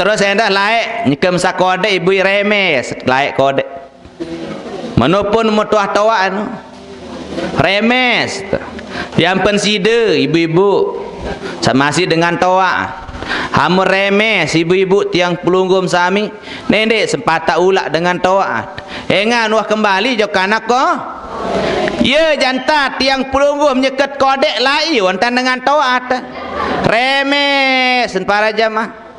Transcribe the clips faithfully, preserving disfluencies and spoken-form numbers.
Terus endah laek, nyekem sa kodek ibu remes, laek kodek. Menopun metuah toak anu. Remes. Yang penside ibu-ibu. Sama si dengan toak. Hamu remes ibu-ibu tiang pelungguh sami. Nendek sempata ulak dengan toak. Engan wah kembali jo kanak ko. Ye janta tiang pelungguh menyeket kodek lai wontan dengan toat. Remes para jamaah.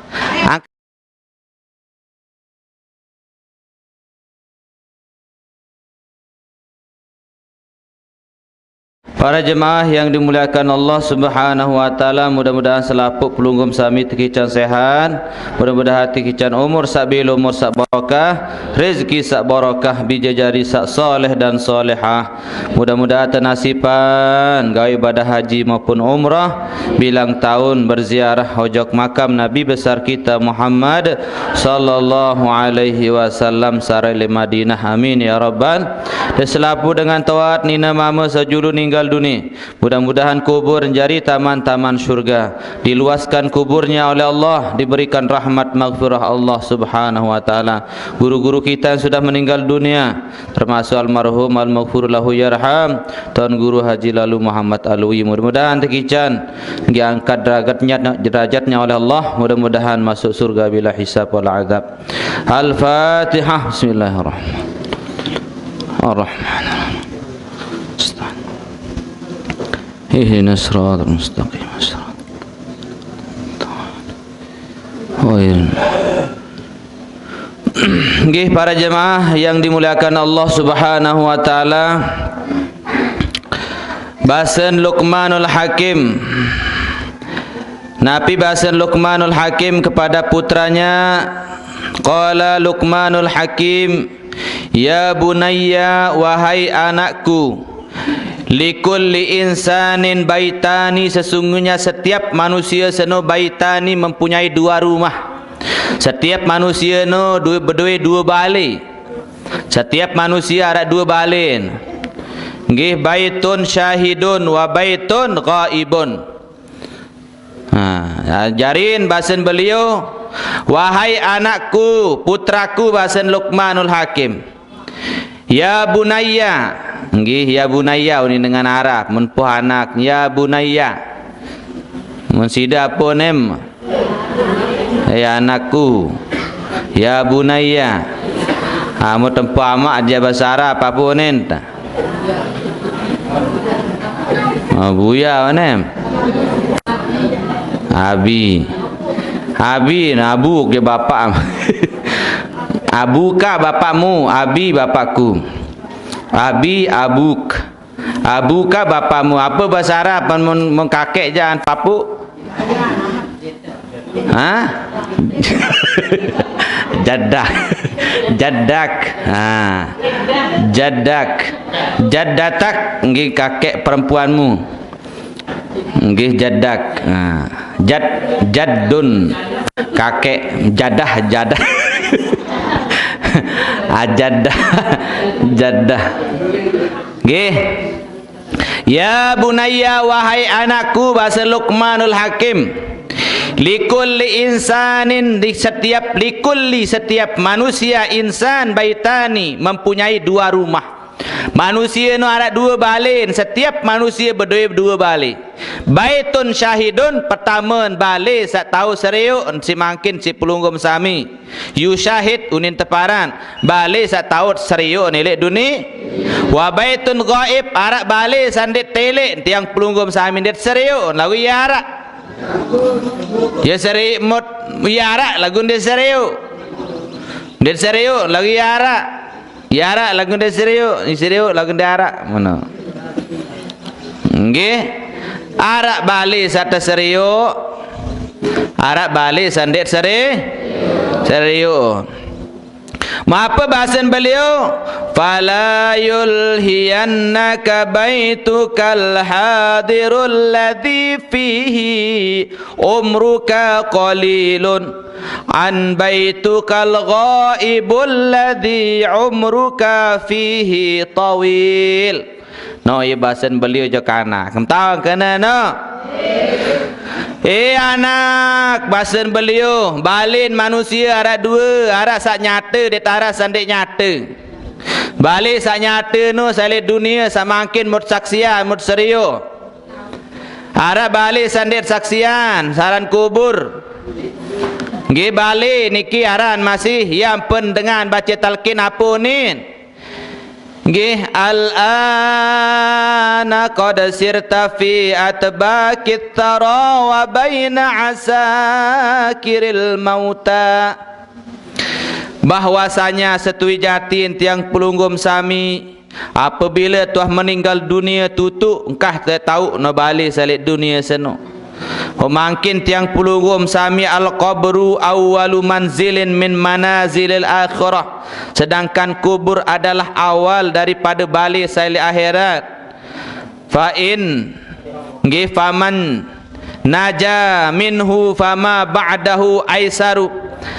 Para jemaah yang dimuliakan Allah Subhanahu wa taala, mudah-mudahan selapuk pelungguh sami tekican sehat, mudah-mudahan tekican umur sak bilo, umur sak barokah, rezeki sak barokah, bijajari sak soleh dan solehah. Mudah-mudahan tenasipan gawe ibadah haji maupun umrah, bilang tahun berziarah ojok makam Nabi besar kita Muhammad sallallahu alaihi wasallam sarai le Madinah. Amin ya rabbal. Dan selapu dengan toat nina mama sajulu ninggal dunia. Mudah-mudahan kubur jari taman-taman surga. Diluaskan kuburnya oleh Allah, diberikan rahmat maghfirah Allah Subhanahu wa taala. Guru-guru kita yang sudah meninggal dunia, termasuk almarhum almaghfur lahu yarham, Tuan Guru Haji Lalu Muhammad Alwi. Mudah-mudahan tekican diangkat derajatnya, derajatnya oleh Allah. Mudah-mudahan masuk surga bila hisab wal azab. Al-Fatihah. Bismillahirrahmanirrahim. Ihdinas siratal mustaqim. Siratal. Oh, iya. Nggih, para jemaah yang dimuliakan Allah Subhanahu wa taala. Basen Luqmanul Hakim. Napi basen Luqmanul Hakim kepada putranya? Qala Luqmanul Hakim, "Ya bunayya, wahai anakku, likulli insanin baitani, sesungguhnya setiap manusia seno baitani mempunyai dua rumah." Setiap manusia no dua, bedue dua bale. Setiap manusia ada dua bale. Nggih, baitun syahidun wa baitun ghaibun. Ha, jarin basen beliau, "Wahai anakku, putraku," basen Luqmanul Hakim. "Ya bunayya." Nggih, ya bunayya, ini dengan Arab, menpuh anak. "Ya bunayya." Mun sida apa nem? "Ya anakku." "Ya bunayya." Ha, mun tempuh amak aja bahasa Arab, apa nen? Ah, buya, nem? Abi. Abi, nah, abu ke bapak. Abuka bapakmu, abi bapakku. Abi, abuk. Abuka bapakmu. Apa bahasa Arab mun, mun kakek jan papu? Ha? Jaddah. Jaddak. Ha. Jaddak. Jaddatak, nggih, kakek perempuanmu. Nggih, jaddak. Ha. Jad, jaddun. Kakek, jadah, jadah. Ah, jaddah. Jaddah. Nggih. "Ya bunayya, wahai anakku," bahasa Luqmanul Hakim. "Likulli insanin," di setiap, "likulli," setiap manusia, "insan baitani," mempunyai dua rumah. Manusia no ada dua bale, setiap manusia bedue dua bale. "Baitun syahidun," pertama bale sat tau seriuk, si mangkin si pelungguh sami. "Yusyahid," unin teparan. Bale sat tau seriuk nilai duni. "Wa baitun ghaib," arak bale sat ndet telek, tiang pelungguh sami ndet seriuk, lagu ya arak. Ya seriuk mut, ya arak lagu ndet seriuk. Ndet seriuk, lagu ya arak. Ya arak lagu ndet seriuk, seriuk lagu ndet arak. Mana? Nggih. Arak bale sat seriuk. Arak bale sat ndet seri-, seriuk. Mapa basen beliau? "Fala yulhiyannaka baitukal hadirul ladzi fihi umruka qalilun an baitukal ghaibul ladzi umruka fihi tawil." No, iya basen beliau jo kanak. Kemtau kena no. Eh anak, basen beliau, balen manusia araq due, araq saq nyate dait araq saq ndeq nyate. Bale saq nyate no sai leq dunie, saq mangkin mut saksian, mut serioq. Araq bale saq ndeq saksian, aran kubur. Nggih, bale niki aran masih, ya ampun dengan bace talqin apunin. Nggih, al-ana qad sirta fi atbaqit thara wa baina asakiril mauta. Bahwasanya setuwi jatin tiang pelungguh sami, apabila tuah meninggal dunie tutuq, engkah te tauq no bale sai leq dunie seno. Mangkin tiang pelungguh sami, al-qabru awwalu manzilin min manazilil akhirah. Sedangkan kubur adalah awal daripada bale sai leq akhirat. Fa in, nggih, faman naja minhu fama ba'dahu aisaru.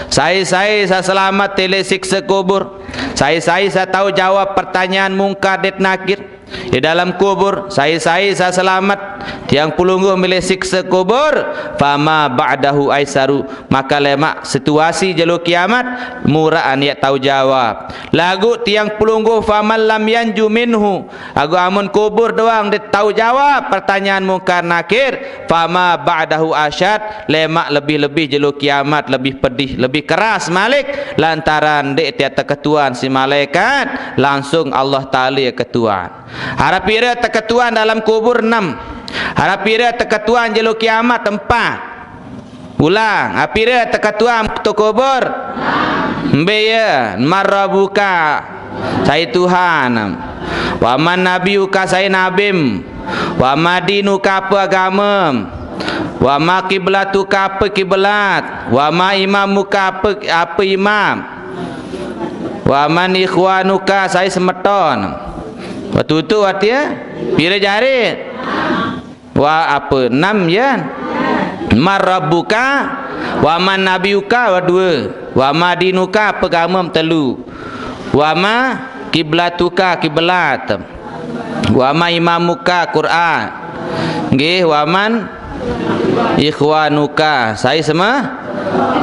Sai-sai saq selamet leq sikse kubur, sai-sai saq tau jawab pertanyaan Mungkar dait Nakir di dalam kubur, sai-sai saq selamet tiang pelungguh mele sikse kubur, fama ba'dahu aisaru, maka lemaq situasi jelo kiamat muraqan yaq tau jawab. Laguq tiang pelungguh, faman lam yanju minhu, laguq amun kubur doang ndeq tau jawab pertanyaan Mungkar Nakir, fama ba'dahu asyad, lemaq lebih-lebih jelo kiamat lebih pedih, lebih keras malik, lantaran ndeq tiaq teketuan siq malaikat, langsung Allah Taala ketuan. Araq pire teketuan dalam kubur? Enem. Araq pire teketuan jelo kiamat? Empat. Ulang, araq pire teketuan waktu kubur? Mbe ye? Man rabbuka, sai Tuhan. Wa man nabiyuka, sai nabim. Wa ma dinuka, ape agamem. Wa ma kiblatuka, ape kiblat. Wa ma imamuka, ape, ape imam. Wa man ikhwanuka, sai semeton. Betutuq artie, pire jari? Wa ape? Enem ye. Man rabbuka, wa man nabiyuka, wa due. Wa ma dinuka, ape agamem, telu. Wa ma kiblatuka, kiblat. Wa ma imamuka, Quran. Nggih, wa man ikhwanuka, sai seme-,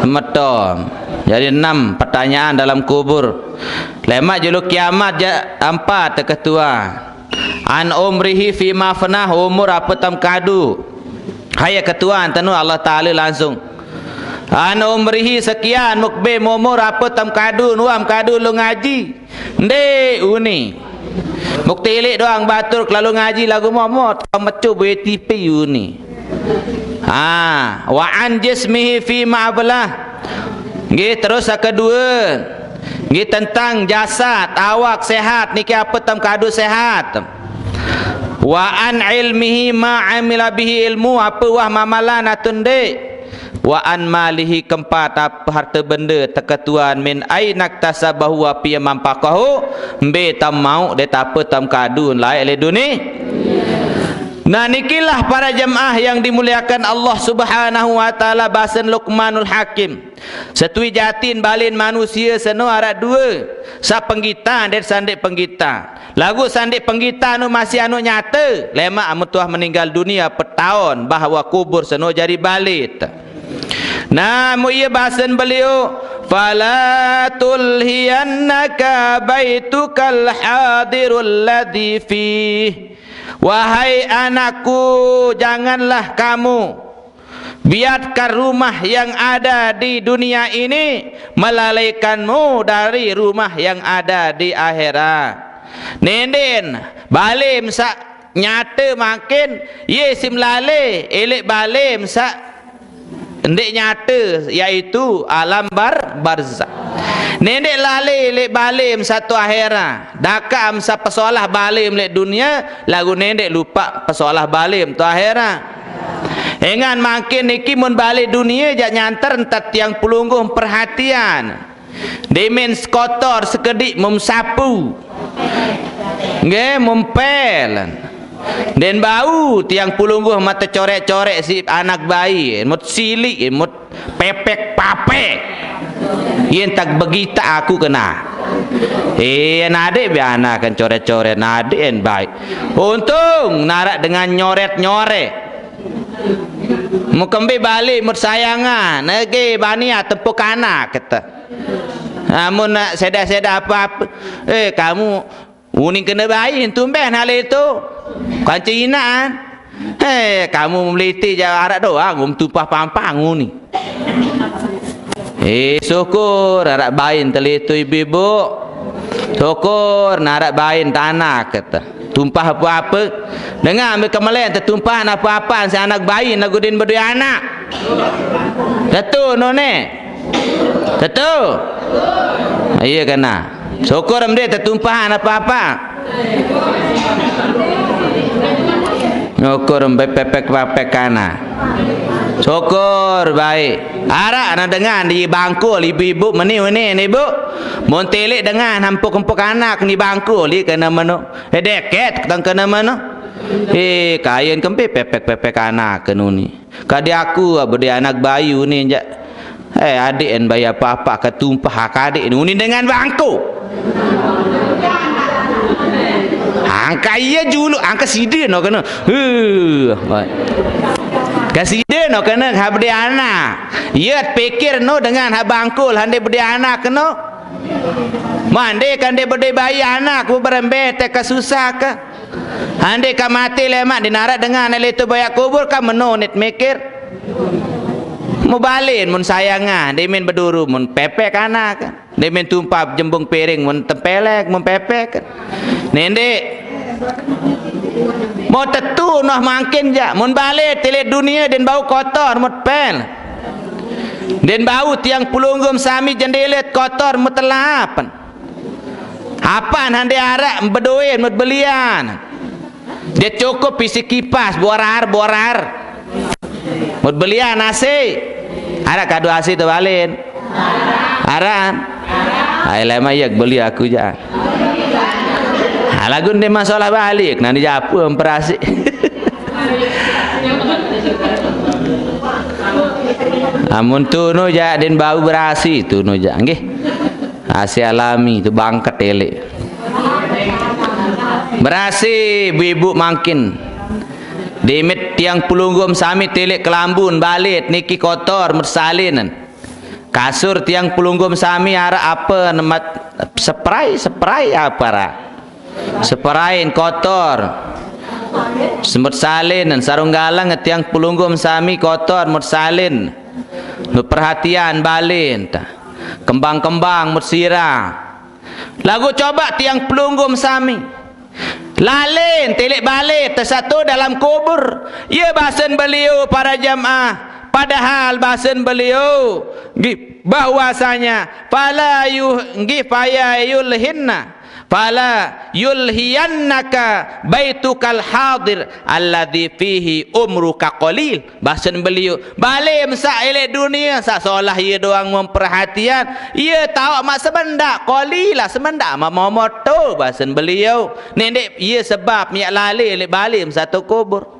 semeton. Jadi enem pertanyaan dalam kubur. Lemaq jelo kiamat jaq empat teketuan. An umrihi fima afnah, umur ape tem kadu. Hai ketuan tenu Allah Taala langsung. An umrihi sekian mukbim, umur ape tem kadu, nuam kadu lalo ngaji. Ndeq uni. Muk tilik doang batur kelalu ngaji laguq momot, mecu B T P uni. Ah, wa an jismihi fima ablah. Nggih, terus saq kedue. Nggih, tentang jasad, awak sehat, niki ape tem kadu sehat. Wa an ilmihi ma amila bihi, ilmu ape wah mamalan atun ndeq. Wa an malihi, kempat ape harte bende teketuan, min ainaktasabahu wa fima anfaqahu, mbe tem mauq dait ape tem kadu laeq leq dunie. Nah, nikilah para jemaah yang dimuliakan Allah Subhanahu wa Ta'ala, basen Luqmanul Hakim. Setuwi jatin balen manusie seno araq due, saq penggitan dait saq ndeq penggitan. Laguq saq ndeq penggitan no masih anuq nyate, lemaq amun tuah meninggal dunie petaon bahwa kubur seno jari bale. Nah, mu ie basen beliau, fala tulhiyannaka baitukal hadirul ladzi fih. Wahai anakku, janganlah kamu biarkan rumah yang ada di dunia ini melalaikanmu dari rumah yang ada di akhirat. Ndeqn balem saq nyate mangkin, ye sim lale leq balem saq ndeq nyate, yaitu alam bar-, barzakh. Ndeqn lale leq balem saq to akhirat. Dakaq am saq pesolah balem leq dunie, laguq ndeqn lupaq pesolah balem to akhirat. Engan mangkin niki mun bale dunie jaq nyanter, entat tiang pelungguh perhatian. Demen sekotor sekediq mum sapu. Nggih, mum pel. Ndeqn bau tiang pelungguh mate coreq-coreq siq anak bayi, mut siliq, mut pepek papek. Yen tak begitaq aku kena. Eh, nadeq be anak kan coreq-coreq, nadeq en baik. Untung naraq dengan nyoret-nyoret. Mukembe balik mut sayangan, nege bani atempo kanak kete. Amun nak seda-seda apa-apa, eh, kamu uning kena bayi tumben hal itu. Kanca inaan. Eh, kamu meliti jauh arak doang, um tumpah pampang uni. Eh, syukur arak bain telitu ibu-ibu. Syukur narak bain tanah kata. Tumpah apa-apa. Dengar ambil kemalen tetumpah apa-apa si anak bain lagu din berdua anak. Tetu none. Tetu. Iya kena. Syukur ambil tetumpahan apa-apa. Syukur ambil pepek-pepek kana. Syukur baik. Arak na dengan di bangkul ibu-ibu meni-meni ni bu. Mun tilik dengan hampuk-hampuk anak ni bangkul di kena menu. Eh, deket tang kena menu. Eh, kain kempi pepek-pepek anak kenuni. Kadi aku bedi anak bayu ni jak. Eh, adik en bayi apa-apa ketumpah kadik ni uni dengan bangku. Angka iya julu, angka sida no kena. Huh, baik. Ka sida no kena ha bedi anak. Iya pikir no dengan ha bangkul hande bedi anak no. Mande kan dia bedi bayi anak ku berembe te ka susah ka. Hande ka mati lemak dinarak dengan ale tu bayak kubur ka menonit mikir. Mubalin mun sayangan, demin beduru mun pepek anak. Demin tumpap jembung piring mun tempelek mun pepek. Nende mau tetu noh mangkin ja. Mun balik tilik dunia den bau kotor mut pel. Den bau tiang pelunggum sami jendelet kotor mut telapan. Apan hande arak bedoe mut belian. Dia cukup isi kipas borar borar. Mut belian A C. Arak kadu A C tu balin. Aran. Ai lama iya beli aku ja. Ha, lagu ni masalah balik nani japu amperasi. Amun tunu ja din bau berasi tunu ja nggih. A C alami tu bangket elek. Berasi ibu-ibu mangkin. Dimit tiang pelunggum sami tilik kelambun balit niki kotor mersalinan. Kasur tiang pelunggum sami arak apa nemat seprai, seprai apa arak? Seperain kotor. Semut salin sarung galang tiang pelunggum sami kotor mut salin. Mut perhatian balin ta. Kembang-kembang mut sirah. Lagu coba tiang pelunggum sami. Lalin tilik balik tersatu dalam kubur. Ya basen beliau para jamaah. Padahal basen beliau bahwasanya fala yuh nggih faya yulhinna fala yulhiyannaka baitukal hadir alladzi fihi umruka qalil. Basen beliau, balik mesak elek dunia, sak solah ia doang memperhatian, ia tahu mak semendak, qalila semendak mak momoto basen beliau. Nendek ia sebab minyak lali elek balik mesak tu kubur.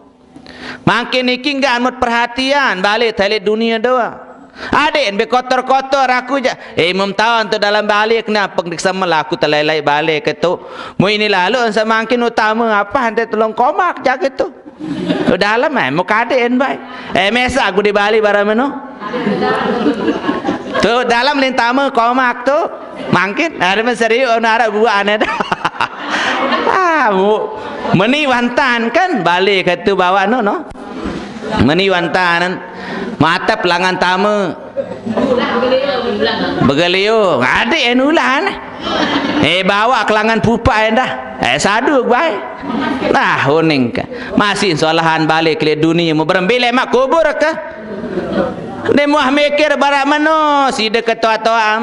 Mangkin niki enggak amut perhatian, balik telik dunia doang. Adik be kotor-kotor aku ja. Eh, mem tahu tu dalam balik kena pengdik sama aku terlelai balik ke tu. Mu ini lalu semangkin utama apa ante tolong komak ja ke tu. Tu dalam eh mu kadik en bai. Eh mesa aku di Bali barang meno. Tu dalam lintama komak tu. Mangkin ada men serius orang Arab buat aneh dah. Ah, mu meni wantan kan balik ke tu bawa no no. Meni wantanan matap langan tama. Begelio, adik en ulan. Eh bawa kelangan pupa en dah. Eh sadu baik. Nah, uning ka. Masih solahan balik ke dunia mu berembilai mak kubur ke. Dia muah mikir barak meno sida ketua-tua am.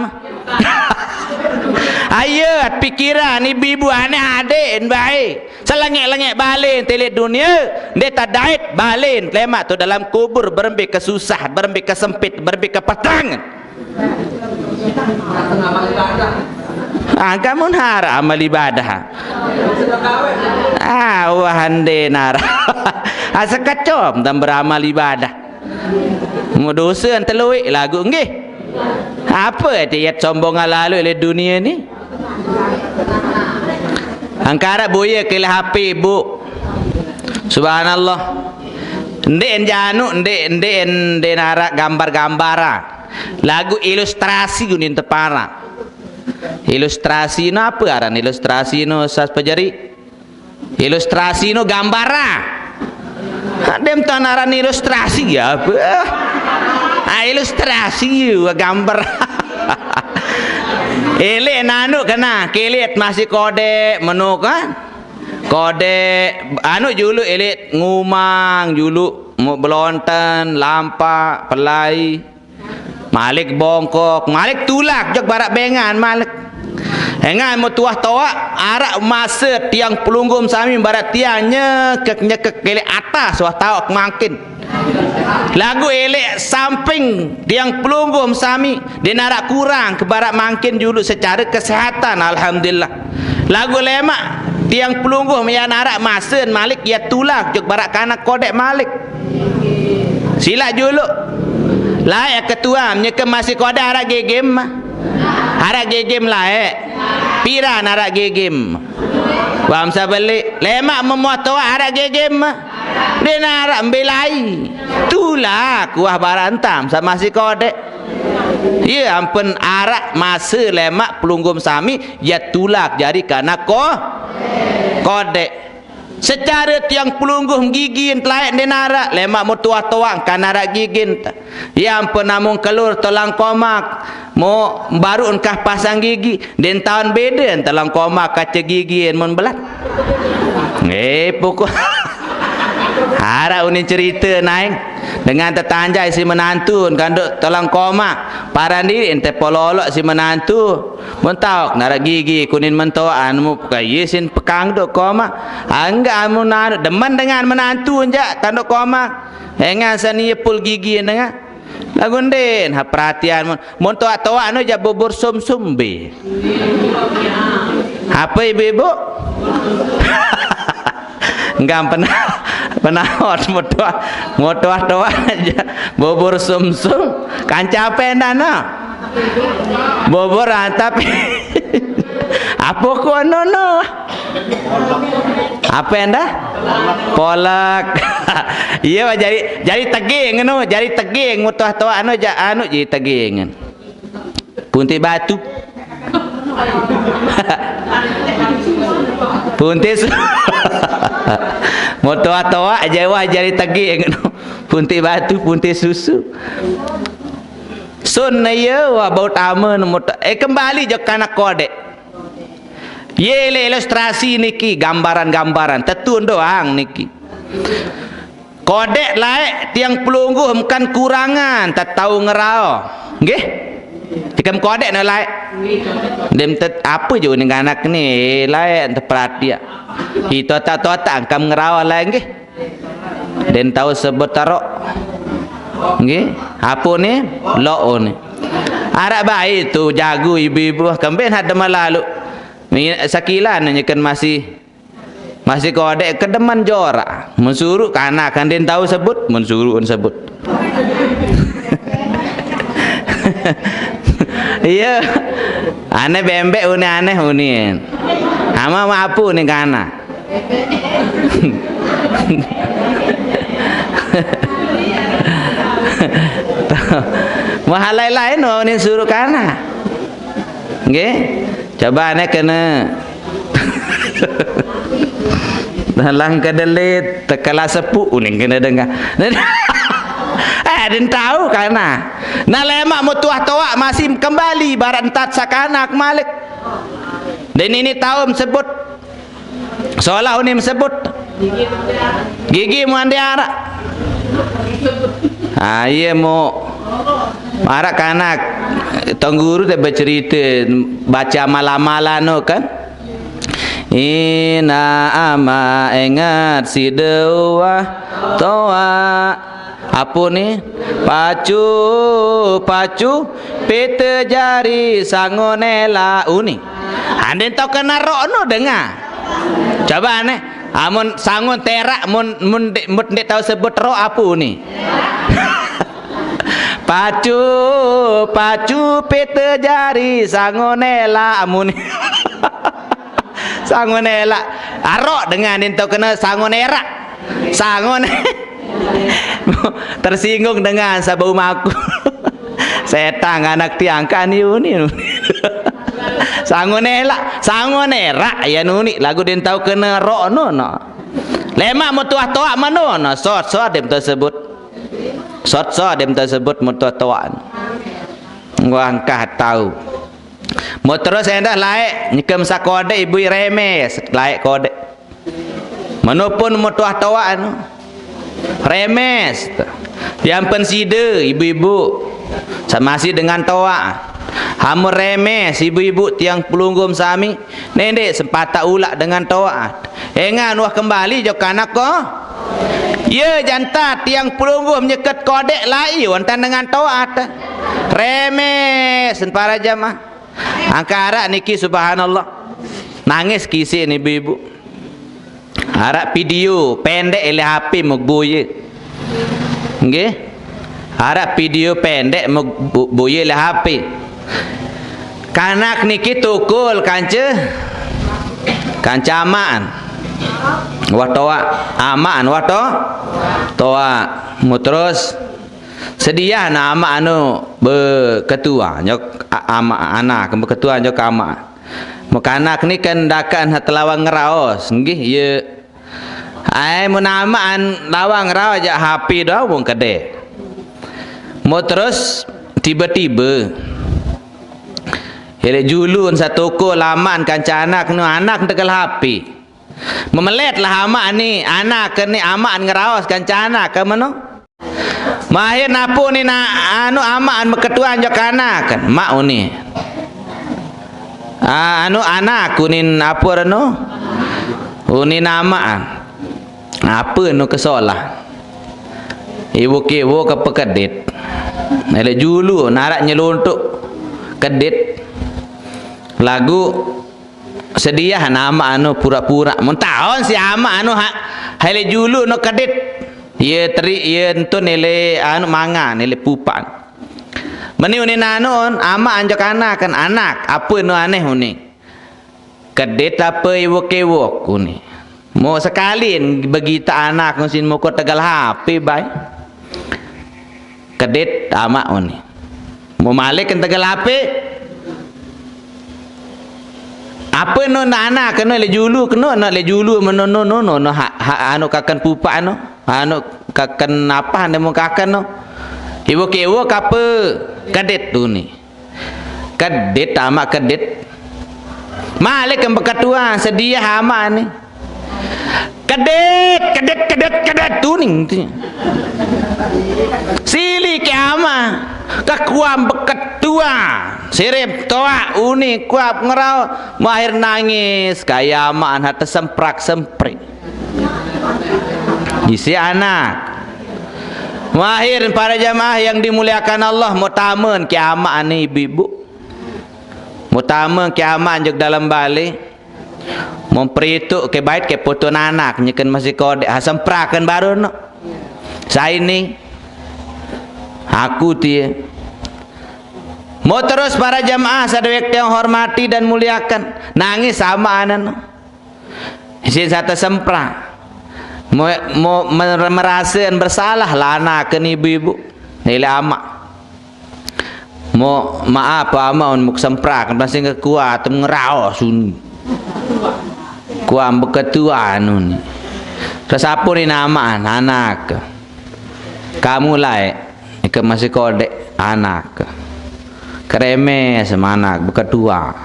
Ayat pikiran ibu-ibu aneh adik en baik. Selengek-lengek balen telet dunia, dia tadait balen lemak tu dalam kubur berembe ke susah, berembe ke sempit, berembe ke petang. Ah, kamu hara amal ibadah. Ah, wahande nara. Asa kacom dan beramal ibadah. Mu dosa teluik lagu nggih. Apa ayat sombong lalu oleh dunia ni? Angkara buya kila H P bu. Subhanallah. Ndeq janu, ndeq, ndeq, ndeq naraq gambar-gambar, ah. Laguq ilustrasi unin tepara. Ilustrasi no ape aran ilustrasi no, Sas Pejeri? Ilustrasi no gambar, ah. Dem tan aran ilustrasi ya ape? Ah, ilustrasi, gambar. Eleq nanu kena, kelet masih kodeq, meno kan? Kodeq, anu juluq eleq ngumang juluq, muq belonten, lampaq, pelai, malik bongkok, malik tulak, jok baraq bengan malik. Engan muq tuah toaq, araq mase tiang pelungguh sami baraq tiang nyekek-nyekek eleq atas wah taoq mangkin. Laguq eleq samping tiang pelungguh sami, ndeq naraq kurang ke baraq mangkin juluq secare kesehatan, alhamdulillah. Laguq lemaq tiang pelungguh, ya naraq masen malik, ya tulak jok baraq kanak kodeq malik. Silaq juluq. Laeq ketuam, nyekem masih kodeq araq gegem mah. Araq gegem laeq. Piran araq gegem? Wah, mesaq beleq. Lemaq memuah toaq araq gegem mah. Ndeq naraq mbe lai. Tulak wah baraq entam saq masih kodeq. Ye ampen araq mase lemaq pelungguh sami, ya tulak jari kanak ko-, kodeq. Secare tiang pelungguh gigi telaeq ndeq naraq, lemaq muq tuah toaq engkan araq gigi. Ye ampen amun kelur tolang komak, muq baruq engkah pasang gigi, ndeq taun bede tolang komak kace gigi mun belat. Eh, pokok araq unin cerite naeng dengan tetanjai si menantu kanduk tolang komak, paran diriq ente pololoq si menantu. Mun taoq naraq gigi kunin mentoan, muq buka ye sin pekang duk komak. Enggaq amun anu demen dengan menantu jaq tanduk komak. Engan sani ye pul gigi dengan. Laguq ndeqn, ha, perhatian mun, mun toaq-toaq anu jaq bubur sumsum be. Ape ibu-ibu? Enggak pernah, pernah muq toaq, muq toaq-toaq jaq bubur sumsum. Kanca ape endah no? Bubur rantap. Ape kono no? Ape endah? Polek. Iya, wah, jari, jari teging no, jari teging muq toaq-toaq anu jaq anu jari teging. Puntiq batu. Puntiq su-, muq toaq-toaq jaq wah jari teging no. Puntiq batu, puntiq susu. Sun ye wah bau tame no muq toaq. Eh, kembali jok kanak kodeq. Ye leq ilustrasi niki, gambaran-gambaran, tetun doang niki. Kodeq laeq tiang pelungguh engkan kurangan, tetau ngeraoq. Nggih? Tikem kodeq ne laeq. Dem tet-, ape jaq unin kanak ni, laeq teperatian. Ite totak-totak engkan ngeraoq laeq, nggih. Ndeqn tao sebut aroq. Nggih, ape ni? Loq ni. Araq bae tu jago ibu-ibu, kembeq hade melalu. Ni sekilan nyeken masih, masih kodeq kedemen jorak. Mun suruq kanak ndeqn tao sebut, mun suruq sebut. Iya. Aneh bembeq unin aneh unin. Ama mapu ni kanak. Wah, lain-lain wah unin suruq kanak. Nggih. Coba ne kene. Dalang kedelit, tekela sepuq unin kene dengah. Eh, ndeqn tao kanak. Nah, lemaq muq toaq-toaq masih kembali baraq entat saq kanak malik. Ndeqn ini tao sebut. Solah unin sebut. Gigi muq ndeq araq. Ah, iye muq. Araq kanak Tuan Guru te becerite bace amalan-amalan no kan. Inaq amaq enget side uwah toaq. Ape ni? Pacu, pacu, pete jari sangon elaq uni. Ndeqn tao kene roq no dengah. Coba aneh, amun sangon teraq, mun, mun ndeq, mun ndeq tao sebut roq ape uni? Pacu, pacu, pete jari sangon elaq amun. Sangon elaq. Aroq dengah ndeqn tao kene sangon eraq. Sangon. Tersinggung dengan sabau maku. Setan anak tiang kan yu ni. Sangun elak, sangun erak ya nuni lagu den tau kena rok no no. Lemak mutuah toak mano no, sot sot dem tersebut. Sot sot dem tersebut mutuah toak. Gua angkah tahu. Mau terus endah laik nyekem sakodek ibu remes, laik kodek. Menopun mutuah toak anu. Remes. Tiang pensida ibu-ibu. Sama si dengan toak. Hamu remes ibu-ibu tiang pelunggum sami. Nendek sempata ulak dengan toak. Engan wah kembali jo kanak ko. Ya janta tiang pelunggum nyeket kodek lai wantan dengan toak. Remes para jamaah. Angka arak niki subhanallah. Nangis kisi ni ibu-ibu. Arak video pendek ele H P megoye. Nggih. Arak video pendek megoye ele H P. Kanak niki tukul kanca kanca amaan. Wah toak amaan wah to. Toak mu terus Sediah na amak anu beketua nyok amak anak beketua nyok amak. Mekanak ni kan dakan ha telawang ngeraos nggih ye. Ai mun amak an lawang ngeraos jak H P doang wong kede. Mau terus tiba-tiba Hele julun satoko laman kanca anak nu anak tegal H P. Memelet lah amak ni anak ni amak ngeraos kanca anak ke meno. Mahir napu ni na anu amak an meketuan jo kanak kan mak uni. Ah, anu anak unin apa anu? Unin amak an. Apa nu kesolah? Ibu kibu ke pekedit. Nele julu narak nyeluntuk kedit. Lagu sediah nama anu pura-pura. Mun taon si ama anu ha, hele julu no kedit. Ye teri ye entun nele anu mangan nele pupan. Meni unin anu ama anjok anak kan anak apa nu aneh uni. Kedit apa iwok-iwok uni. Mau sekali begita anak ngusin muka tegal H P bai. Kedit amak uni. Mau malik kan tegal H P. Apa no nak anak kena le julu kena nak le julu meno no no no no ha, ha, anu kakan pupak no anu kakan apa anda mau kakan no. Iwok-iwok apa kedit tu ni. Kedit amak kedit. Malik ke beketua sediah amak ni. Kedit, kedit, kedit, kedit tuning tu. Sili ke amak. Kekuam beketua. Sirip toak uni kuap ngerau. Mahir nangis kaya amak anak tersemprak-semprik. Isi anak. Mahir para jamaah yang dimuliakan Allah, mau tamen ke amak ni ibu-ibu. Mutama kiamat juk dalam balik. Memperituk ke bait ke putu nanak nyeken masih kodek. Ha semprakan baru no. Saini. Aku tie. Mau terus para jamaah sadewek tiang hormati dan muliakan. Nangis sama anan. Isin sata sempra. Mau, mau mer- merasa bersalah lah anak ibu-ibu. Nilai amak. Mo maaf amak mun muk semprak masih ngekuat ngeraos uni. Kuam beketua anu ni. Terus apa ni nama anak? Kamu lai ke masih kodek anak. Kereme semanak beketua.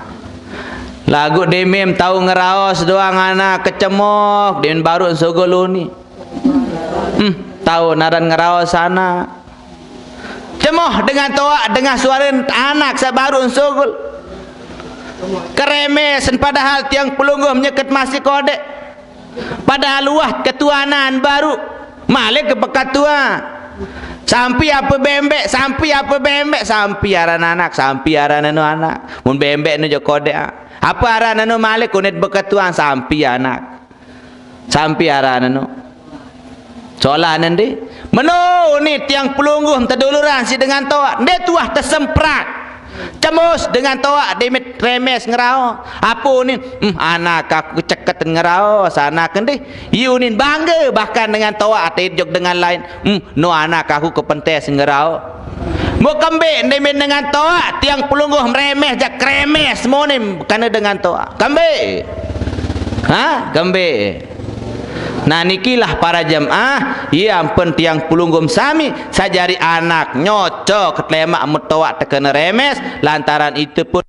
Lagu demem tahu ngeraos doang anak kecemok demen baru sogoloni. Hmm, tahu naran ngeraos anak. Cemoh dengan toak dengan suara anak sabaru ensugul. Keremes padahal tiang pelungguh menyeket masih kodek. Padahal luah ketuanan baru. Malik ke beketua. Sampi apa bembek, sampi apa bembek, sampi aran anak, sampi aran anu anak. Mun bembek nu jo kodek. Apa aran anu malik kunit beketuan sampi anak. Sampi aran anu. Soalan nanti. Meno ni tiang pelungguh teduluran si dengan toa. Nde tuah tersemprak. Cemus dengan toaq deh met remes ngerao. Ape unin? Hmm, anak aku keceket ngerao, sanak endih. Ye unin bangga bahkan dengan toaq ate jok dengan laen. Hmm, no anak aku kepentes ngerao. Mbo kembe deh met dengan toaq, tiang pelungguh meremeh jak kremes monim kene dengan toaq. Kembe. Ha? Kembe. Nah, nikilah para jemaah, ye ampen tiang pelungguh sami, sajari anak nyoco ketlemak metoaq tekene remes, lantaran ite pun